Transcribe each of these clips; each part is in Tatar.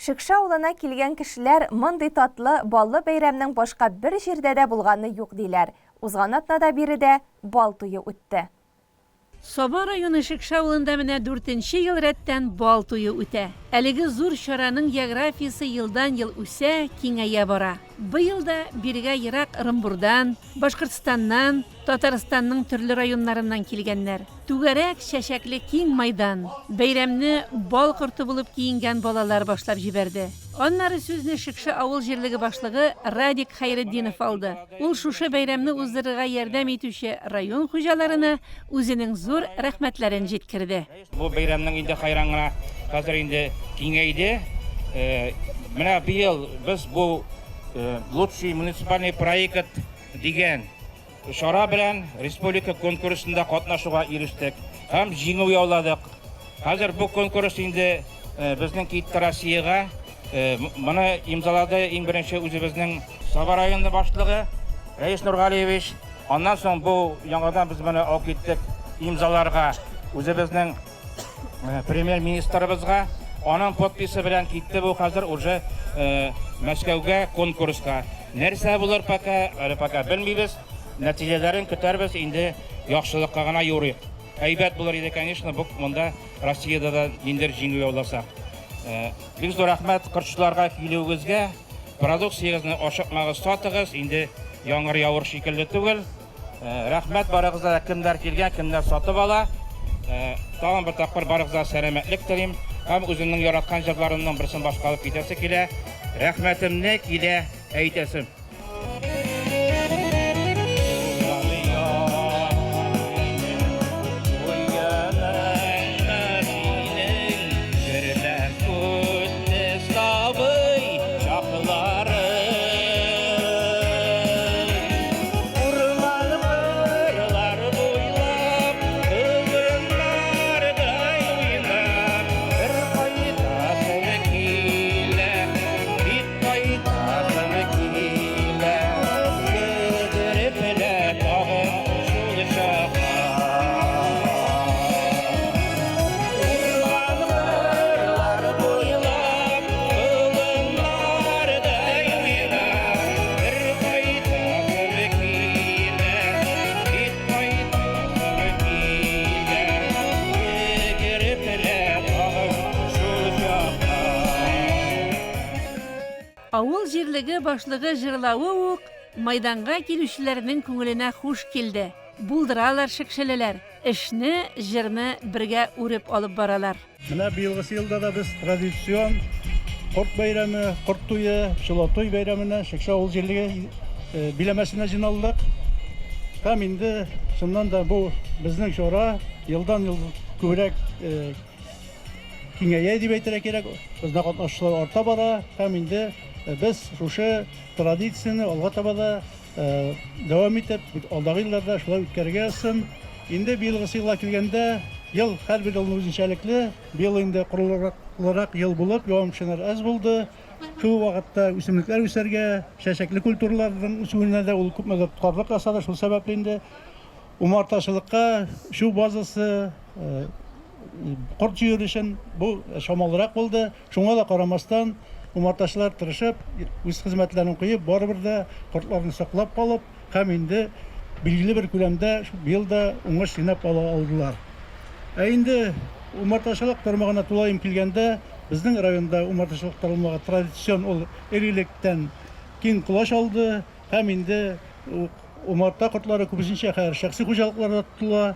Шекше авылына килгән кешеләр мондый татлы, баллы бәйрәмнең башка бер җирдә дә булганы юк, диләр. Узган атнада биредә бал туе үтте. Саба районы Шекше авылында менә дүртенче ел рәттән бал туе үтә. Әлеге зур чараның географиясе елдан-ел үсә, киңәя бара. Быел да бирегә ерак Ырымбурдан, Башкортстаннан, Татарстанның төрле районнарыннан килгәннәр. Түгәрәк чәчәкле киң майдан. Бәйрәмне бал корты булып киенгән балалар башлап җибәрде. Аннары сүзне Шекше авыл җирлеге башлыгы Радик Хәйретдинов алды. Ул шушы бәйрәмне уздырырга ярдәм итүче район хуҗаларына үзенең зур рәхмәтләрен җиткерде. Бу бәйрәмнең инде хайран гына хәзер инде киңәйде. Менә быел без бу Лучший муниципальный проект дигән чара белән республика конкурсында катнашуга ирештек һәм җиңү яуладык. Хәзер бу конкурс инде безнең китте Россиягә. Моны имзалады иң беренче үзебезнең Саба районы башлыгы Рәис Нургалиевич. Аннан соң бу яңадан без моны алып киттек имзаларга үзебезнең премьер-министрыбызга. Аның подписы белән китте бу хәзер уже Мәскәүгә конкурска. Нәрсә булыр пока, әле пока белмибез. Нәтиҗәләрен көтәрбез, инде яхшылыкка гына юрыйк. Әйбәт булыр иде, конечно, бу монда Россиядә дә ниндидер җиңү яуласак. Бик зур рәхмәт кортчыларга килүегезгә. Продукциягезне ашыкмагыз, сатыгыз. Инде яңгыр явыр шикелле түгел. Рәхмәт барыгызга да, кемнәр килгән, кемнәр сатып ала. Тагын бер тапкыр барыгызга сәламәтлек телим. Һәм үземнең яраткан җырларымның берсен башкарып китәсе килә. Рәхмәтемне килә әйтәсем. Авыл җирлеге башлыгы җырлавы ук майданга килүчеләрнең күңеленә хуш килде. Булдыралар шекшелеләр, эшне, җырны бергә үреп алып баралар. Менә быелгысы елда да без традицион Корт бәйрәме, Корт туе, Чолатой бәйрәменә Шекше авыл җирлеге э, биләмәсенә җыйналдык. Һәм инде чыннан да бу безнең чара елдан-ел күбрәк э, киңәя дип әйтергә кирәк. Бездә катнашучылар арта бара һәм инде э, без шушы традицияне алга таба да Дәвам итеп, алдагы елларда шулай үткәрергә язсын. Инде быелгысы елга килгәндә, ел һәрбер елны үзенчәлекле. Быел инде корылыклырак ел булып, явым-төшемнәр әз булды. Шул ук вакытта үсемлекләр үсәргә, чәчәкле культураларның үсүенә дә ул күпмедер тоткарлык ясады. Шул сәбәпле инде умартачылыкка чүп базасы, корт җыю өчен бу чамалырак булды. Шуңа да карамастан, умартачылар тырышып, үз хезмәтләрен куеп, барыбер дә кортларны саклап калып һәм инде билгеле бер күләмдә быел да уңыш җыйнап ала алдылар. Ә инде умартачылык тармагына тулаем килгәндә, безнең районда умартачылык тармагы традицион ул элек-электән киң колач алды һәм инде умарта кортлары күбесенчә хәзер шәхси хуҗалыкларда тотыла.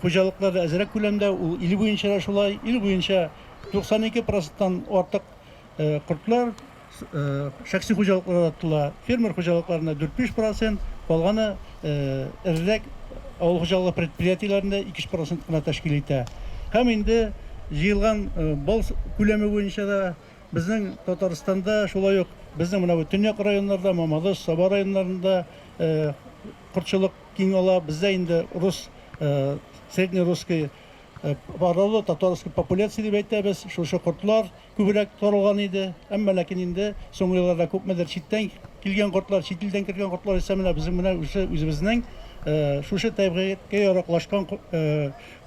Хуҗалыкларда әзрәк күләмдә, ул ил буенча да шулай. Ил буенча 92 проценттан артык кортлар шәхси хуҗалыкларда тотыла. Фермер хуҗалыкларында 4-5 процент, калганы эрерәк авыл хуҗалыгы предприятиеләрендә 2-3 процент кына тәшкил итә. Һәм инде җыелган бал күләме буенча да безнең Татарстанда шулай ук безнең менә бу төньяк районнарда, Мамадыш, Саба районнарында кортчылык киң ала. Бездә инде рус, среднерусский Парлы татарский популяция дип әйтәбез, шушы кортлар күбрәк таралган иде. Әмма ләкин инде соңгы елларда күпмедер читтән килгән кортлар, чит илдән кергән кортлар исә менә безнең менә үзебезнең шушы табигатькә яраклашкан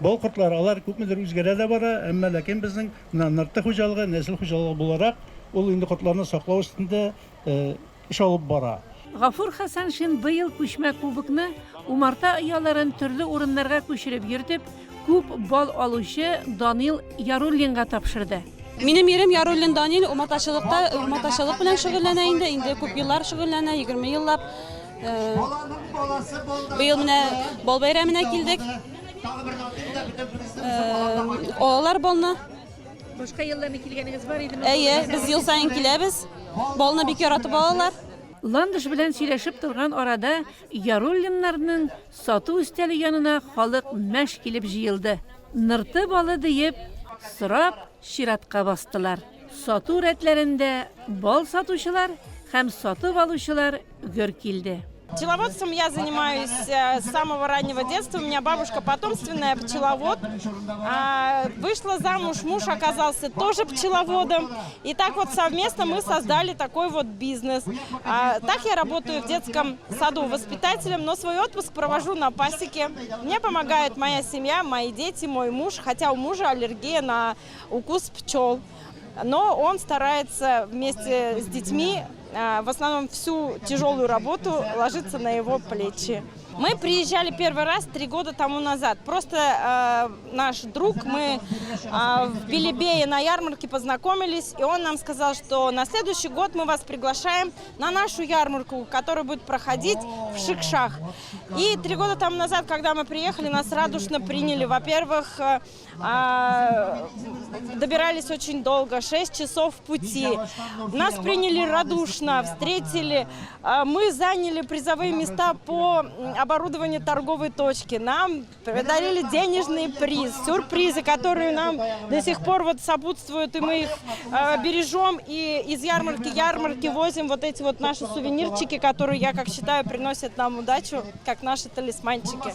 бал кортлары, алар күпмедер үзгәрә дә бара, әмма ләкин безнең менә Нырты хуҗалыгы, нәсел хуҗалыгы буларак, Ул инде кортларны саклау өстендә эш алып бара. Гафур Хәсәншин быел күчмә кубокны умарта ояларын төрле урыннарга күчереп йөртеп, күп бал алучы Данил Яруллинга тапшырды. Минем ирем Яруллин Данил умартачылыкта, умартачылык белән шөгыльләнә инде, инде күп еллар шөгыльләнә, 20 еллап. Быел менә бал бәйрәменә килдек. Алалар балны. Башка елларны килгәнегез бар идеме? Әйе, без ел саен киләбез. Балны бик яратып алалар. Ландыш белән сөйләшеп торган арада Яруллиннарның сату өстәле янына халык мәш килеп җыелды. Нырты балы диеп, сорап, чиратка бастылар. Сату рәтләрендә бал сатучылар һәм сатып алучылар гөр килде. Пчеловодством я занимаюсь э, с самого раннего детства. У меня бабушка потомственная пчеловод. А, вышла замуж, муж оказался тоже пчеловодом. И так вот совместно мы создали такой вот бизнес. А, так я работаю в детском саду воспитателем, но свой отпуск провожу на пасеке. Мне помогает моя семья, мои дети, мой муж. Хотя у мужа аллергия на укус пчел. Но он старается вместе с детьми а, в основном всю тяжелую работу ложится на его плечи. Мы приезжали первый раз три года тому назад. Просто э, наш друг, мы э, в Белебее на ярмарке познакомились, и он нам сказал, что на следующий год мы вас приглашаем на нашу ярмарку, которая будет проходить в Шикшах. И три года тому назад, когда мы приехали, нас радушно приняли. Во-первых, э, а, добирались очень долго, 6 часов пути. Нас приняли радушно, встретили. А, мы заняли призовые места по оборудованию торговой точки. Нам подарили денежный приз, сюрпризы, которые нам до сих пор вот сопутствуют, и мы их а, бережем и из ярмарки ярмарки возим вот эти вот наши сувенирчики, которые, я как считаю, приносят нам удачу, как наши талисманчики.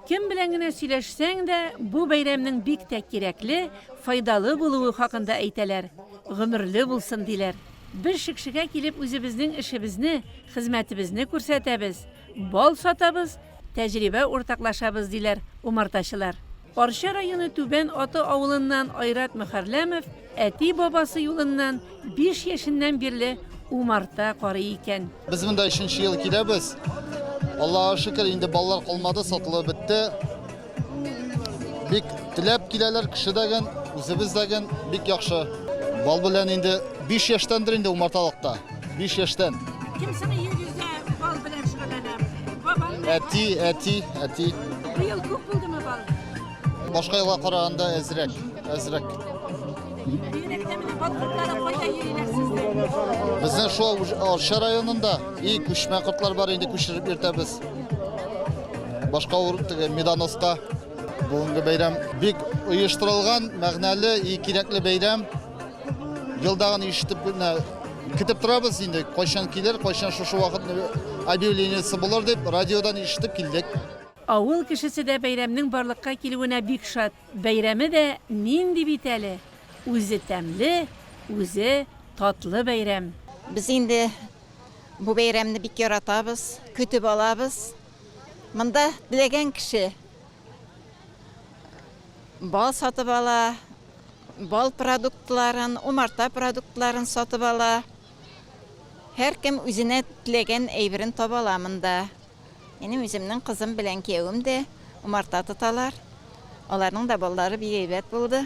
Кем белән генә сөйләшсәң дә, бу бәйрәмнең бик тә кирәкле, файдалы булуы хакында әйтәләр, гомерле булсын, диләр. Без Шекшегә килеп үзебезнең эшебезне, хезмәтебезне күрсәтәбез, бал сатабыз, тәҗрибә уртаклашабыз, диләр умартачылар. Арча районы Түбән Аты авылыннан Айрат Мөхәрләмов әти-бабасы юлыннан Биш яшеннән бирле умарта карый икән. Без монда өченче ел киләбез. Аллага шөкер, инде баллар калмады, сатылып бетте. Бик теләп киләләр, кеше дәген, үзебез дәген, бик яхшы. Бал белән инде 5 яшьтәндер инде умарталыкта. 5 яшьтән. Кем соң өегездә бал белән шөгыльләнә? Бабаңмы? Әти, әти, әти. Быел күп булдымы бал? Башка елга караганда әзрәк, әзрәк. Бигрәк тә менә бал кортлары кайда йөриләр сезнең? Безнең шул Арча районында и күчмә кортлар бар инде күчереп йөртәбез. Башка теге Медоноска бүгенге бәйрәм бик оештырылган, мәгънәле и кирәкле бәйрәм. Елдагын ишетеп менә көтеп торабыз инде, кайчан килер, кайчан шушы вакытны объявлениесе булыр дип радиодан ишетеп килдек. Авыл кешесе дә бәйрәмнең барлыкка килүенә бик шат. Бәйрәме дә нинди бит әле! Үзе тәмле, үзе татлы бәйрәм. Без инде бу бәйрәмне бик яратабыз, көтеп алабыз. Монда теләгән кеше бал сатып ала, бал продуктларын, умарта продуктларын сатып ала. Һәркем үзенә теләгән әйберен таба ала монда. Минем үземнең кызым белән киявем дә умарта тоталар. Аларның да баллары бик әйбәт булды.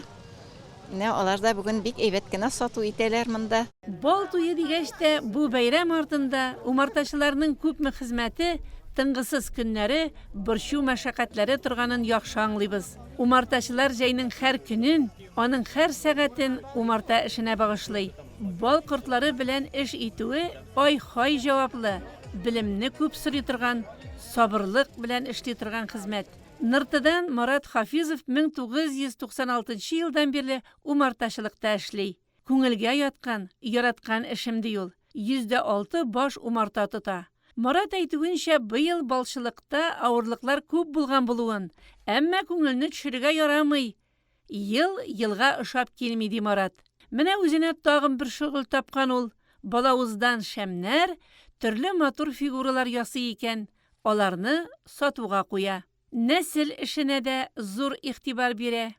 Менә алар да бүген бик әйбәт кенә сату итәләр монда. Бал туе дигәч тә, бу бәйрәм артында умартачыларның күпме хезмәте, тынгысыз көннәре, борчу-мәшәкатьләре торганын яхшы аңлыйбыз. Умартачылар җәйнең һәр көнен, аның һәр сәгатен умарта эшенә багышлый. Бал кортлары белән эш итүе ай-һай җаваплы, белемне күп сорый торган, сабырлык белән эшли торган хезмәт. Ныртыдан Марат Хафизов 1996 елдан бирле умартачылыкта эшли. Күңелгә яткан, яраткан эшем, ди ул. 106 баш умарта тота. Марат әйтүенчә, быел балчылыкта авырлыклар күп булган булуын, әмма күңелне төшерергә ярамый, Ел елга ошап килми, ди Марат. Менә үзенә тагын бер шөгыль тапкан ул, балавыздан шәмнәр, төрле матур фигуралар ясый икән, аларны сатуга куя. Нәсел эшенә дә зур игътибар бирә.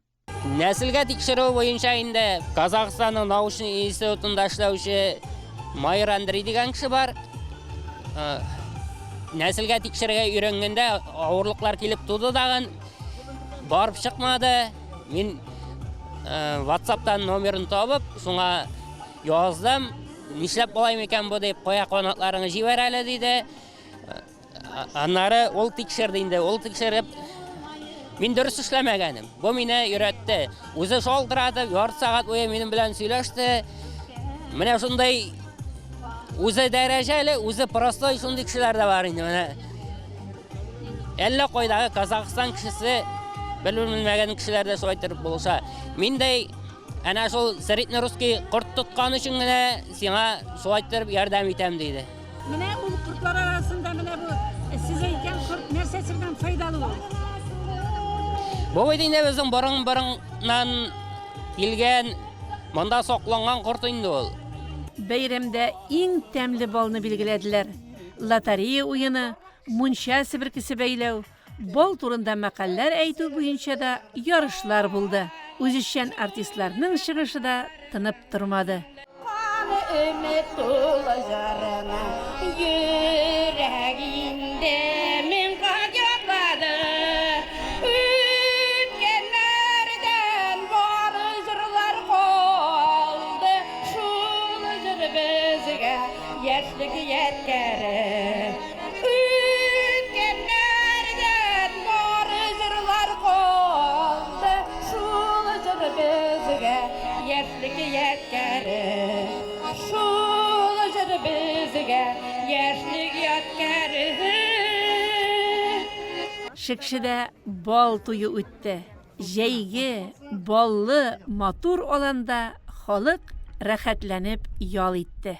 Нәселгә тикшерү буенча инде Казахстанның научный институтында эшләүче Майор Андрей дигән кеше бар. Э, нәселгә тикшерергә өйрәнгәндә авырлыклар килеп туды дагын. Барып чыкмады. Мин э, WhatsApp-тан номерын табып, шуңа яздым. Нишләп болай микән бу дип, кая канатларыңны җибәр әле диде. Аннары ул тикшерде инде, ул тикшереп, мин дөрес эшләмәгәнем. Бу мине өйрәтте. Үзе шалтыратып, ярты сәгать буе минем белән сөйләште. Менә шундый үзе дәрәҗәле, үзе простой шундый кешеләр дә бар инде менә. Әллә кайдагы Казахстан кешесе белмәгән кешеләр дә шулай итеп булыша. Миндәй әнә шул среднерусский корт тоткан өчен генә сиңа шулай итеп ярдәм итәм диде. Менә ул кортлар арасында менә бу сез әйткән корт нәрсәсе белән файдалы ул? Бу бит инде безнең борын-борыннан килгән, монда сакланган корт инде ул. Бәйрәмдә иң тәмле балны билгеләделәр. Лотерея уены, мунча себеркесе бәйләү, Бал турында мәкальләр әйтү буенча да ярышлар булды. Үзешчән артистларның чыгышы да тынып тормады. Каны өмет тулы җырына Йөрәк инде мең кат ятлады. Үткәннәрдән бары җырлар калды, Шул җыр безгә яшьлек ядкәре. Үткәннәрдән бары җырлар калды, Шул җыр безгә яшьлек ядкәре. Шул җыр безгә яшьлек ядкәре. Шекшедә бал туе үтте. Җәйге, баллы, матур аланда халык рәхәтләнеп ял итте.